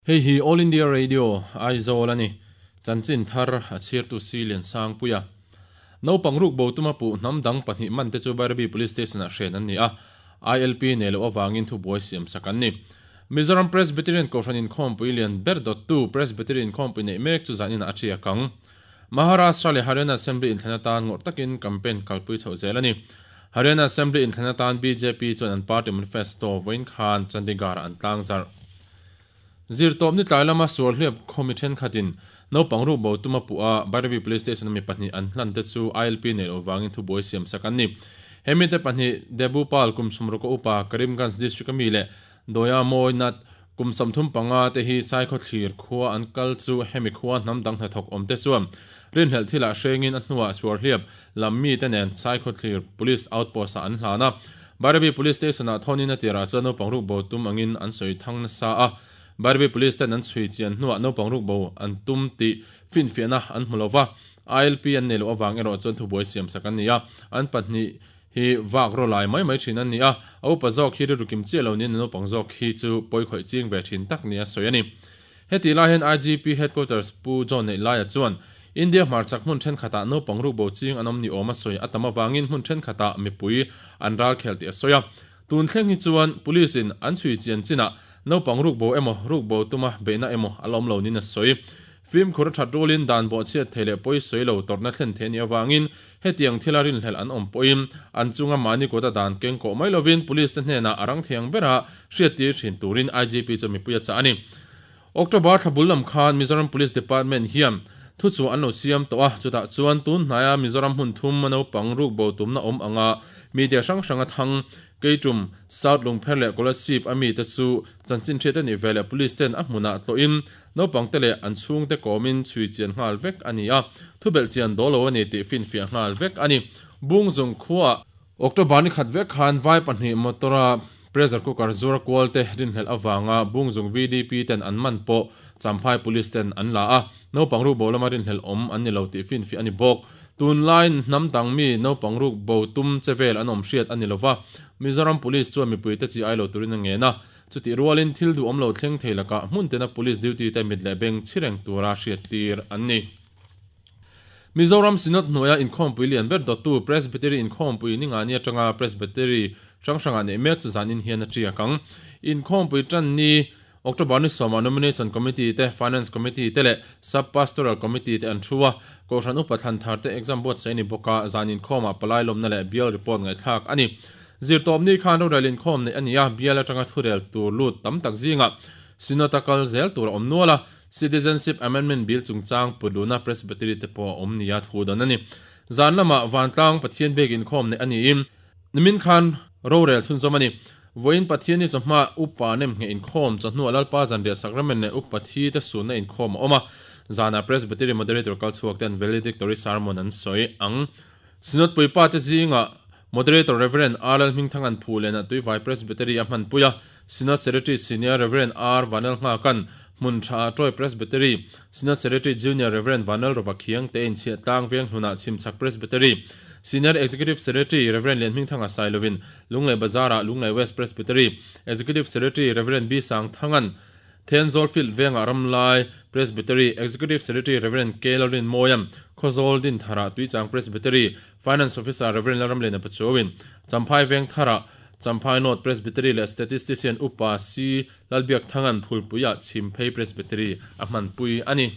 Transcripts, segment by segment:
Hei hi All India Radio, Aizawl a ni. Chanchin thar a chhirtu Si Liansangpuia. Naupang ruk bo tuma puh hnam dang pahnih man te chu Bairabi Police Station ah hren an ni a, ILP nei loh avangin thubuai siam sak an ni. Mizoram Presbyterian Kohhran Inkhawmpui lian ber dawttu Presbytery Inkhawmpui neih mek chu zaninah a ṭiak ang. Maharashtra leh Haryana Assembly inthlan atan ngawrh takin campaign kalpui chhoh zel a ni. Haryana Assembly inthlan atan bjp chuan an party manifesto vawiin khan Chandigarh-ah an tlangzarh. Zirtawp ni tlai lama Suarhliap khaw mi thenkhatin naupang ruk bo tuma puh a Bairabi Police Station-a mi pahnih an hlan te chu ILP neih loh vangin thubuai siam sak an ni. He mite pahnih Debu Pal kum sawmruk a upa Karimganj District-a mi leh Doya Mawi Nat kum 35 te hi Saikhaw thlir khua an kal chu hemi khua hnam dang hnathawk awm te chuan rinhlelh thilah hrengin a hnuah Suarhliap lam mite nen Saikhaw thlir Police Outpost ah an hlan a. Bairabi Police Station ah thawnin a tirah chuan naupang ruk bo tum angin an sawi thang nasa a. Bairabi Police ten an chhui chian hnuah naupang ruk bo an tum tih finfiahna an hmu lova. ILP an nei loh avang erawh chuan thubuai siam sak an ni a. An pahnih hi vak raw lai mai mai thin an ni a, a upa zawk hi rilru kim chiah lo niin a naupang zawk hi chu pawi khawih ching ve thin tak nia sawi a ni. Hetih lai hian IGP Headquarters Pu John Neihlaia chuan India hmarchhak hmun thenkhatah naupang rukbo ching an awm ni awm a sawi a tam avangin hmun thenkhatah mipui an ral khel tih a sawi a. Tun thleng hi chuan Police in an chhui chian chinah naupang rukbo emaw rukbo tuma beihna emaw a la awm lo niin a sawi. Fimkhur a that rualin dan bawhchhiat thei leh pawi sawi lo tawrhna thlen thei a nih avangin hetiang thila rinhlelh an awm pawhin an chunga mahni kawta dan keng kawh mai lovin Police te hnenah a rang thiang bera hriattir thin turin IGP chu mipui a chah a ni. October thla bul lam khan Mizoram Police Department hian thu chu an lo siam tawh a, chutah chuan tun hnaia Mizoram hmun thum a naupang rukbo tumna awm anga media hrang hranga thang Keitum, South Lungpher leh Kolasib a mite chu chanchin hriat a nih veleh Police ten a hmunah tlawhin naupangte leh an chhungte kawmin chhui chian nghal vek a ni a, thubelh chian daw lo a ni tih finfiah nghal vek a ni. Bungzung khuaah October ni khat vek khan vai pahnih motor-a pressure cooker zuar kual te rinhlelh avanga Bungzung VDP ten an man pawh Champhai Police ten an la a, Naupang ruk bo lama rinhlelh awm an ni lo tih finfiah a ni bawk. Tunlai hnam dang mi naupang ruk bo tum che vel an awm hriat a ni lova, Mizoram Police chuan mipuite chi ai lo turin a ngen a. Chutih rualin thil duhawm lo thleng thei lakah hmun tena Police duty te mit leh beng chhi reng tura hriattir an ni. Mizoram Synod hnuaia inkhawmpui lian ber dawttu Presbytery inkhawmpui ningani atanga Presbytery hrang hrangah neih mek chu zanin hian a tiak ang. Inkhawmpui tan ni October ni sawmah Nomination Committee te, Finance Committee te leh Sub Pastoral Committee te an thu a, Kohhran Upa thlan thar te exam buatsaih a ni bawk a, zan inkhawmah palai lawmna leh bial report ngaihthlak a ni. Zirtawpni khan rorel inkhawm neih a ni a, bial atanga thurel tur lut tam tak zingah Synod a kal zel tur a awm nual a, Citizenship Amendment Bill chungchang put luhna Presbytery te pawh a awm nia thu dawn a ni. Zan lamah Vantlang Pathian bek inkhawm neih a niin nimin khan rorel chhunzawm a ni. Vawiin Pathianni chawhma Upa nemngheh inkhawm, chawhnuah Lalpa zanriah Sacrament leh Upa thi te sunna inkhawm a awm a, zanah Presbytery Moderator kal chhuak ten Valedictory Sermon an sawi ang. Synod puipa te zingah Moderator Rev. R. Lalhmingthanga'n Phulenah Tuivai Presbytery a hmanpui a, Synod Secretary Senior Rev. R. Vanlalnghakan hmun tha ah Troy Presbytery, Synod Secretary Junior Rev. Vanlalrova Khiang te inchhiah tlang veng hlunah Chhimchhak Presbytery, Senior Executive Secretary Rev. Lianhmingthanga Sailovin Lunglei Bazar-ah Lunglei West Presbytery Executive Secretary Rev. B. Sangthanga'n Thenzawl Field vengah Ramlai Presbytery Executive Secretary Rev. K. Lalrinmawia'n Khawzawl Dintharah Tuichang Presbytery Finance Officer Rev. Lalramliana Pachuauin Champhai Vengtharah Champhai North Presbytery leh Statistician Upa C. Lalbiakthanga'n Phulpuiah Chhimphei Presbytery a hmanpui a ni.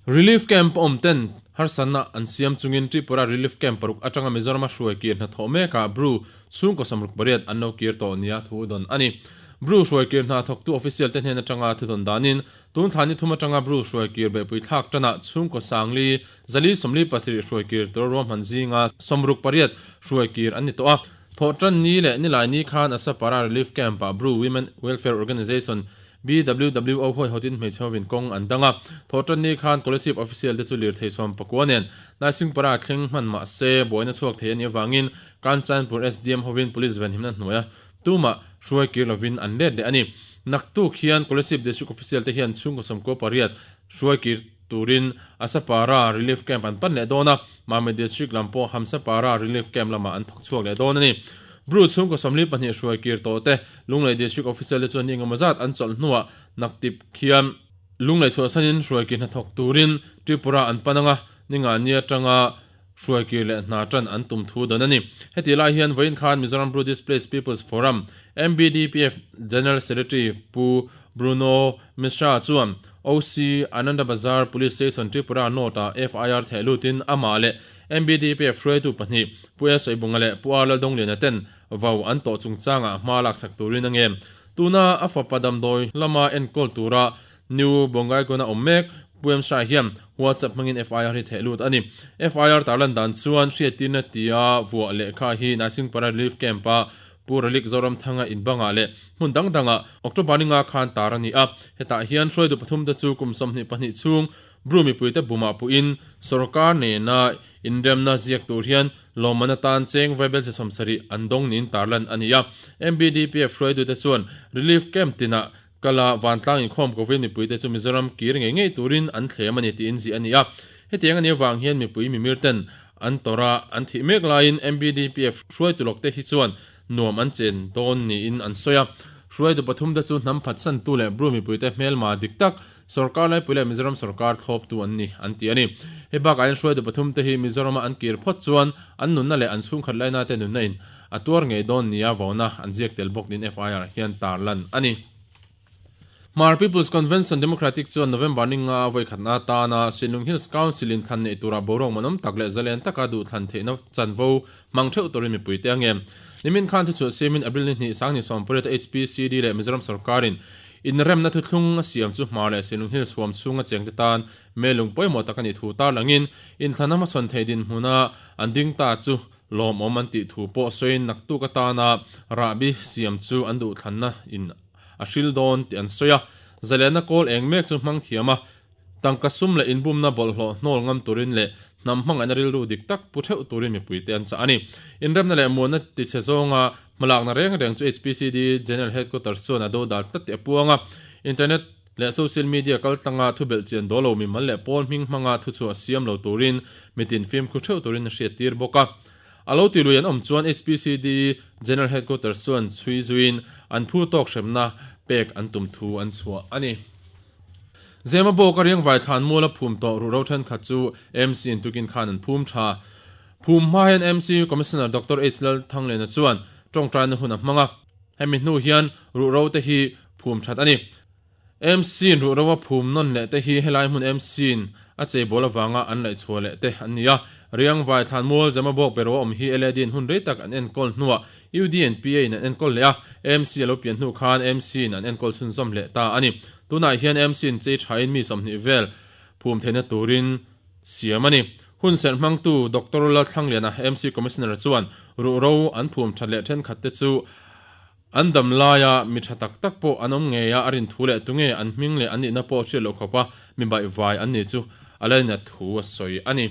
Relief Camp awm ten harsatna an siam chungin Tripura Relief Camp paruk atanga Mizorama hruai kir hnathawh mekah Bru chhungkaw 68 an lo kir tawh nia thu dawn a ni. Bru hruai kir hna thawktu official te hnen atanga thu dawn danin tun thla ni thum atanga Bru hruai kir behpui thlak tanah chhungkaw sangli 477 hruai kir tur ruahman zinga 68 hruai kir an ni tawh a. Thawhtan ni leh nilai ni khan Asapara Relief Camp-ah Bru Women Welfare Organisation BWWO huaihawtin hmeichhe hovin kawng an dang a, Thawhtanni khan Kolasib official te chu lirthei 19 nen Naisingpara thleng hman mah se buaina chhuak thei a nih avangin Kanchanpur SDM hovin Police venhimna hnuaia tumah hruai kir lovin an let leh a ni. Naktuk hian Kolasib District official te hian chhungkaw 98 hruai kir turin Asapara Relief Camp an pan leh dawn a, Mamit District lam pawh Hamsapara Relief Camp lamah an thawk chhuak leh dawn a ni. Bru chhungkaw 42 hruai kir tawh te Lunglei District Official te chuan ni engemaw zat an chawlh hnuah naktip khian Lunglei chhuahsanin hruai kir hnathawk turin Tripura an pan anga Ningani atanga hruai kir leh hna tan an tum thu dawn a ni. Heti lai hian vawiin khan Mizoram Bru Displaced People's Forum, MBDPF, General Secretary Pu Bruno Mishra chuan OC Ananda Bazar Police Station Tripura North-ah FIR theh lutin amah leh MBDPF hruaitu pahnih Pu A Sawibunga leh Pu R Laldongliana ten vau an tawh chungchangah hma laksak turin a ngen. Tuna a fapa damdawi lama enkawl tura New Bongaigaon-a awm mek Pu M Shah hian WhatsApp hmangin FIR hi theh lut a ni. FIR tarlan dan chuan hriattirna tia vuah lehkha hi Naisingpara Relief Camp-a Pu Ralik Zoramthanga in bangah leh hmun dang dangah October ni nga khan tar a ni a. Hetah hian hruaitu pathumte chu kum 22 chhung Bru mipuite bumah puhin sorkar nena inremna ziak tur hian lawmman atan cheng vaibel che 70 an dawng niin tarlan a ni a. MBDPF hruaitute chuan Relief Camp tinah Kala vantlang inkhawm kovin mipuite chu Mizoram kir ngei ngei turin an thlem a ni tiin ziah a ni a. Hetiang a nih avang hian mipui mimir ten an tawrh a, an thih mek laiin MBDPF hruaitu lawkte hi chuan nuam an chen dawn niin an sawi a. Hruaitu pathumte chu hnam phatsantu leh Bru mipuite hmelma dik tak, sorkar laipui leh Mizoram sorkar thlawptu an ni an ti a ni. Hei bakah hian hruaitu pathumte hi Mizorama an kir phawt chuan an nunna leh an chhungkhat lainate nunna in A tuar ngei dawn nia vauna an ziak tel bawk niin FIR hian tarlan a ni. Hmar People's Convention Democratic chuan November ni nga vawikhatna atana Sinlung Hills Council in thlan neih turah boruak manawm tak leh zalen taka duhthlan theihna chanvo hmang theuh turin mipuite a nge. Nimin khan thuchhuah siamin April ni hnih Sangni Sawmpariat HPCD leh Mizoram sorkarin inremna thuthlung a siam chu Hmar leh Sinlung Hills huam chhunga chengte tan melung pawimawh tak a nih thu tarlangin inthlan a hmachhawn thei dinhmuna an ding ta chu Lawmawm an tih thu pawh sawiin naktuk atana rahbi siam chu an duhthlanna in a hril dawn tih an sawi a. Zalena kawl eng mek chu hmang thiam a, tangka sum leh inbumna bawlhhlawh hnawl ngam turin leh hnam hmangaihna rilru dik tak pu theuh turin mipuite an chah a ni. Inremna leh muanna tichhe zawnga hmalakna reng reng chu HPCD General Headquarters chuan a dodal tlat tih a puang a. Internet. Leh social media kaltlanga thu belhchian daw lo mimal leh pawl hming hmanga thuchhuah siam lo turin mitin fimkhur theuh turin a hriattir bawk a. A lo ti lui an awm chuan HPCD General Headquarters chuan chhui zuiin an phu tawk hremna pek an tum thu an chhuah a ni. Zema bawk a riangvai thlan mual a phum tawh ruhro thenkhat chu MC in tukin khan an phum tha. Phum hma hian MC Commissioner Doctor H Lalthanglena chuan tawngtaina hun a hmang a. Hemi hnu hian ruhro te hi phum that a ni. MC-in ruhro a phum nawn leh te hi helai hmun MC-in a cheibawl avanga an laihchhuah leh te an ni a. Riangvai Thlanmual Zemabawk Beraw awm hi LAD-in hun rei tak an enkawl hnuah UDNPA-in an enkawl leh a, MC a lo pian hnu khan MC-in an enkawl chhunzawm leh ta a ni. Tunah hian MC-in chei thain mi 20 vel phum theihna turin siam a ni. Hun serh hmangtu Doctor Lalthlangliana MC Commissioner chuan ruhro an phum that leh thenkhat te chu An dam laia mi tha tak tak pawh an awm ngei a, a rin thu leh tunge an hming leh an nihna pawh hriat loh khawpa mi baihvai an ni chu a lainat thu a sawi a ni.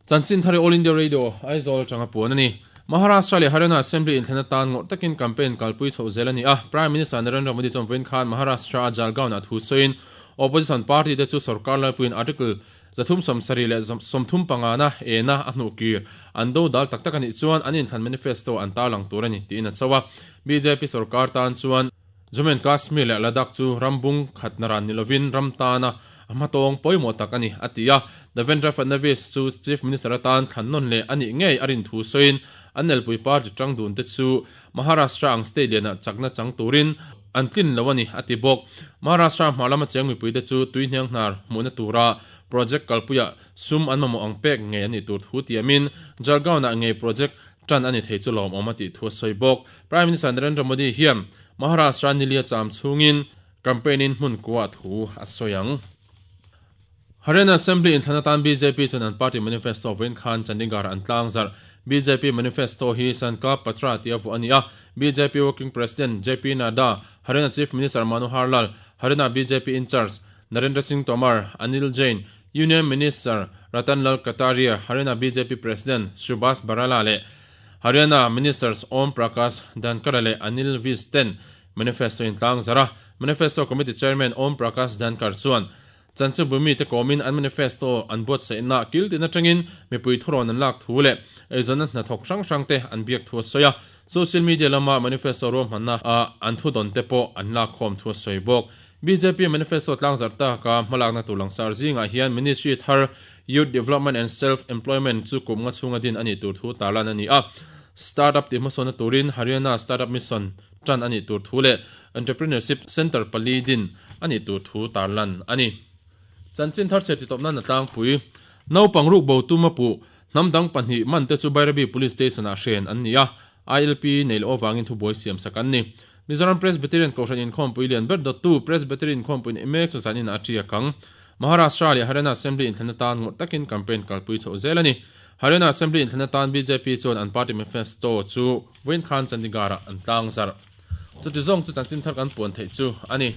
Chanchin thar i All India Radio, Aizawl atanga puan a ni. Maharashtra leh Haryana Assembly inthlan atan ngawrh takin campaign kalpui chhoh zel a ni a. Prime Minister Narendra Modi chuan vawiin khan Maharashtra-a Jalgaon-ah thu sawiin Opposition party te chu sorkar laipuiin Article 370 leh 35 na ena a hnuh kir an do dal tak tak a nih chuan an inthlan manifesto an tarlang tur a ni tiin a cho a. Bjp sorkar tan chuan Jammu and Kashmir leh Ladakh chu ram bung khat naran ni lovin ram tana a hmatawng pawimawh tak a ni, a ti a. Devendra Fadnavis chu Chief Minister atan thlan nawn leh a nih ngei a rin thu sawiin an elpui party tang dun te chu Maharashtra ang state lianah chakna chang turin an tlin lo a ni, a ti bawk. Maharashtra hmar lama cheng mipuite chu tui hniang hnar hmuhna tura project kalpuiah sum an mamawh ang pek ngei a nih tur thu tiamin Jalgaon-ah ngei project tan a ni thei chu lawmawm a tih thu a sawi bawk. Prime Minister Narendra Modi hian Maharashtra nilia cham chhungin campaign-in hmun kuah thu a sawi ang. Haryana Assembly inthlan atan bjp chuan an party manifesto vawiin khan Chandigarh an tlang zarh. Bjp manifesto hi Sankalp Patra tia vuah a ni a. Bjp Working President JP Nadda, Haryana Chief Minister Manohar Lal, Haryana bjp in-charge Narendra Singh Tomar, Anil Jain, Union Minister Ratan Lal Kataria, Haryana bjp President Subhash Barala leh Haryana Ministers Om Prakash Dhankar leh Anil Vij ten manifesto in tlang zarh a. Manifesto Committee Chairman Om Prakash Dhankar chuan. Chanchinbu mite kawmin an manifesto an buatsaihna kil tin atangin mipui thurawn an lak thu leh eizawnna hnathawk hrang hrangte an biak thu a sawi a. Social media lama manifesto ruahmanna ah an thudawn te pawh an lakkhawm thu a sawi bawk. Bjp manifesto tlangzarh taka hmalakna tur langsar zingah hian Ministry thar Youth Development and Self Employment chu kum nga chhunga din a nih tur thu tarlan a ni a. Startup tih hmasawnna turin Haryana Startup Mission tan a nih tur thu leh Entrepreneurship Centre pali din a nih tur thu tarlan a ni. Chanchin thar chhiar titawp nan a tlangpui. Naupang rukbo tuma puh hnam dang pahnih man te chu Bairabi Police Station ah hren an ni a, ILP nei loh avangin thubuai siam sak an ni. Mizoram Presbyterian Kohhran Inkhawmpui lian ber dawttu Presbytery Inkhawmpui nei mek chu zanin ah a ṭiak ang. Maharashtra leh Haryana Assembly inthlan atan ngawrh takin campaign kalpui chhoh zel a ni. Haryana Assembly inthlan atan bjp chuan an party manifesto chu vawiin khan Chandigarh ah an tlangzarh. Chuti zawng chu chanchin thar kan puan theih chu a ni.